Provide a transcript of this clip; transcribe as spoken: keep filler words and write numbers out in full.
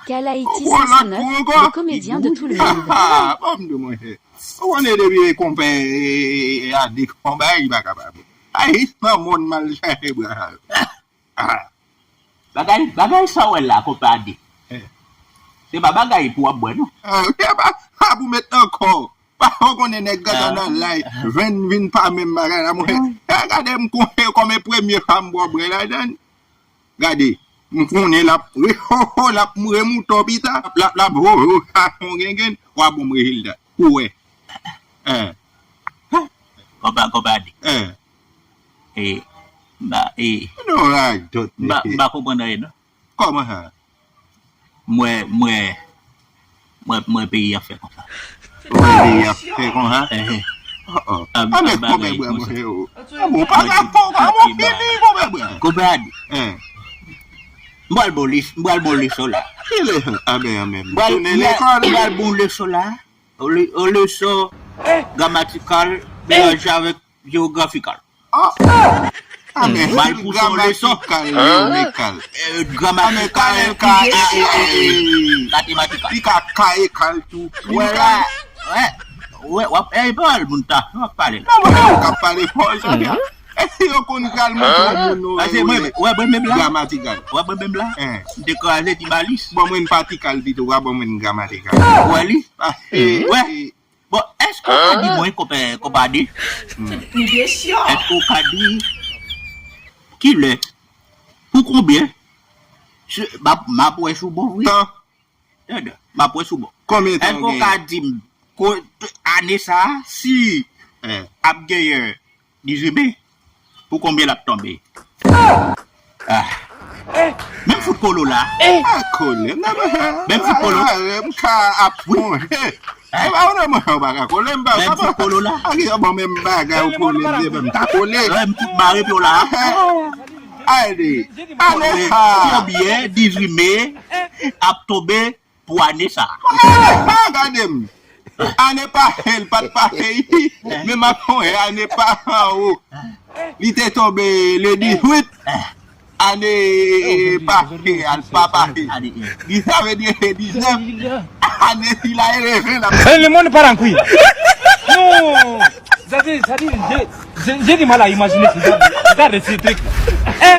Quel Haïti Gwo lòt kou ankò. Le comédien de tout le monde. Bon, m di mwen, ou konnen depi e konpè e, e, e, a de konba, li pa kapab. Ayisyen nan mòn mal chache bra. Ah. Bagay, bagay sa w wè la, konpè a de. Eh. Se pa bagay pou w ap bwè, non. Ah, se pa, pa pou met nan kò w. Pa w konnen nèg gata nan lay, venn vin pa menm bagay la, mwen. Ah, gade m konn kòm e premye fwa m bwè bwè ladan. Gade, m konnen l ap re ho ho, l ap mouri mouton pita, l ap, l ap ho ho, sa son gengen, w a bon m rejil dat. Ou wè. Eh. Konpa, konpa di. Eh. E, m pa, e, Non, radòt, m pa, mesye. M pa konprann anyen, non. Kòman sa? Mwen, mwen, mwen, mwen peyi ap fè konsa. Mwen peyi ap fè konsa. Eh, eh. Oh, oh. Ab-, Ah, men ab-, konpè bagay bwa, konsa. Mwen, oh. Ah, bon, pa ka fò, pa bon fini, konpè bwa. Konpè a di. Eh. M pral bon lis-, m pral bon leson la. Ki leson? Amen, amen. M pral, Tounen m pral, lekòl. M pral bon leson la. O le-, o leson gramatikal melanje avèk jewografikal. Oh. Ah, men, mal pou son leson. Gramatikal, jewografikal. Eh, gramatikal, Ah, men, kalèl ka, eh, eh, eh, eh, matematikal. Li ka ka e kal tou. Wè la. Wè. Wè, w ap, eh, pawòl moun ta, w ap pale la. Non, mwen, ou ka pale fò, Jean-Pierre. E si yo konn pral montre moun nou, Pase eh, mwen, wè, mwen menm la. Gramatikal. Wè, mwen menm la. Eh. M te kraze ti balis. Bon, mwen patikal pito, wè, bon, mwen gramatikal. Wè li. Ah, eh, Wè. eh, Bon, èske w ka di mwen, konpè, konpè a de? Èske w ka di kilè? Pou konbyen? Se, m ap, m ap wè si w bon, wi. Tan. Tande, m ap wè si w bon. Konbyen tan Èske w w ka genyen? Di m, ko-, ane sa a, si Eh. ap genyen dizuit me, pou konbyen l ap tonbe? Ah. Menm fout kolo la. Ah, kole. Menm fout kolo. Ah, m ka ap sonje. E pa ou nan mwen ou pa ka kole, m pa Menm fout kolo la. A ki bon, menm bagay ou kole, m di, m ta kole. Wè, m tout mare pye w la. Ayde. Ane sa. Konbyen dizuit me ap tonbe pou ane sa a? Ane sa, gade m. Ane pase, l pa t pase, wi. Men m ap sonje ane pase an ou. Li te tonbe le dizuit. Ane pase, al pa pase. Li sa vle di se diznèf. Ane sila e leve la. Eh, le monde part en couille. Non. Sa di, sa di, je, je, je di mal a imajine sa. Gade se trik. Eh.